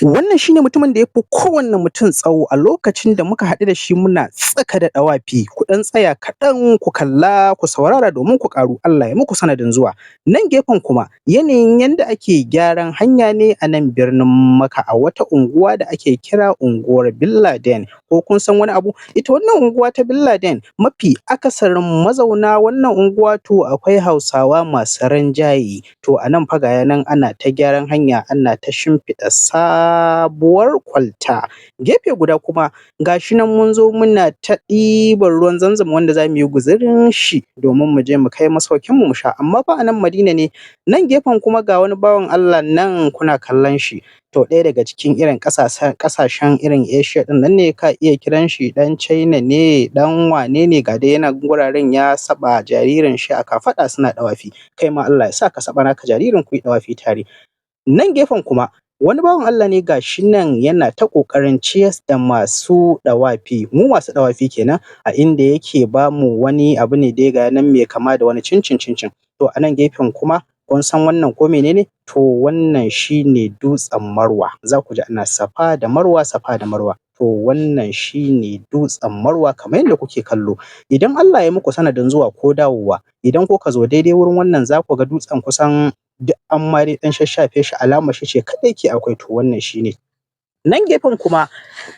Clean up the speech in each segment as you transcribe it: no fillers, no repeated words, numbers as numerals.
Wannan shi ne mutumin da ya fi kowanne mutum tsawo a lokacin da muka haɗu da shi muna tsaka da ɗawafi. Ku ɗan tsaya kaɗan ku kalla ku saurara domin ku ƙaru. Allah ya muku sanadin zuwa. Nan gefen kuma yanayin yanda ake gyaran hanya ne a nan birnin Makka a wata unguwa da ake kira unguwar Binladin. Ko kun san wani abu? Ita wannan unguwa ta Binladin mafi akasarin mazauna wannan unguwa to akwai Hausawa masu rinjaye. To a nan fa ga ya nan ana ta gyaran hanya ana ta shimfiɗa sabuwar kwalta. Gefe guda kuma ga shi nan mun zo muna ta ɗiban ruwan zamzam wanda za mu yi guzurin shi domin mu je mu kai masaukinmu mu sha. Amma fa a nan Madina ne. Nan gefen kuma ga wani bawan Allah nan kuna kallon shi, to ɗaya daga cikin irin ƙasashen irin Asia ɗin nan ne, ka iya kiran shi ɗan China ne, ɗan wane ne, ga dai yana guraren ya saɓa jaririn shi a kafaɗa suna ɗawafi. Kai ma Allah ya sa ka saɓa naka jaririn ku yi ɗawafi tare. Nan gefen kuma wani bawan Allah ne ga shi nan yana ta ƙoƙarin ciyas da masu ɗawafi, mu masu ɗawafi kenan, a inda yake ba mu wani abu ne dai ga nan mai kama da wani cincin cincin. To a nan gefen kuma kun san wannan ko mene ne? To wannan shi ne dutsen Marwa. Za ku ji ana Safa da Marwa, Safa da Marwa. To wannan shi ne dutsen Marwa kamar yadda kuke kallo. Idan Allah ya muku sanadin zuwa ko dawowa, idan kuka zo daidai wurin wannan za ku ga dutsen kusan duk an ma dai ɗan shashshafe shi, alamar shi ce kaɗai ke akwai, to wannan shi ne. Nan gefen kuma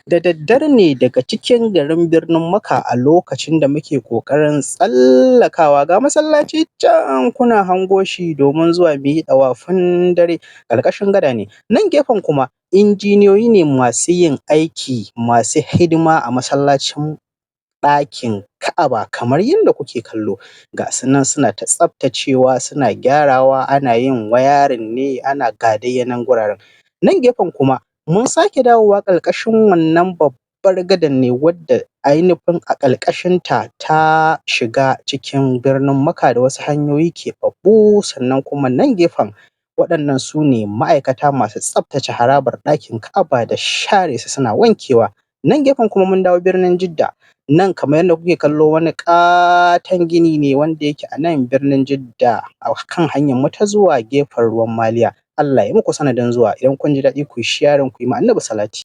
da daddare ne daga cikin garin birnin Makka a lokacin da muke ƙoƙarin tsallakawa ga masallaci can kuna hango shi domin zuwa mu yi ɗawafin dare, ƙarƙashin gada ne. Nan gefen kuma injiniyoyi ne masu yin aiki masu hidima a masallacin ɗakin Ka'aba kamar yadda kuke kallo. Ga su nan suna ta tsaftacewa suna gyarawa ana yin wayarin ne ana ga dai nan guraren. Nan gefen kuma mun sake dawowa ƙarƙashin wannan babbar gadan ne wadda ainifin a ƙarƙashinta ta shiga cikin birnin Makka da wasu hanyoyi keɓaɓɓu. Sannan kuma nan gefen waɗannan su ne ma'aikata masu tsaftace harabar ɗakin Ka'aba da share su suna wankewa. Nan gefen kuma mun dawo birnin Jidda. Nan kamar yadda kuke kallo wani ƙaton gini ne wanda yake a nan birnin Jidda a kan hanyar mu ta zuwa gefen ruwan Maliya. Allah ya muku sanadin zuwa. Idan kun ji daɗi ku yi sharing ku yi ma Annabi salati.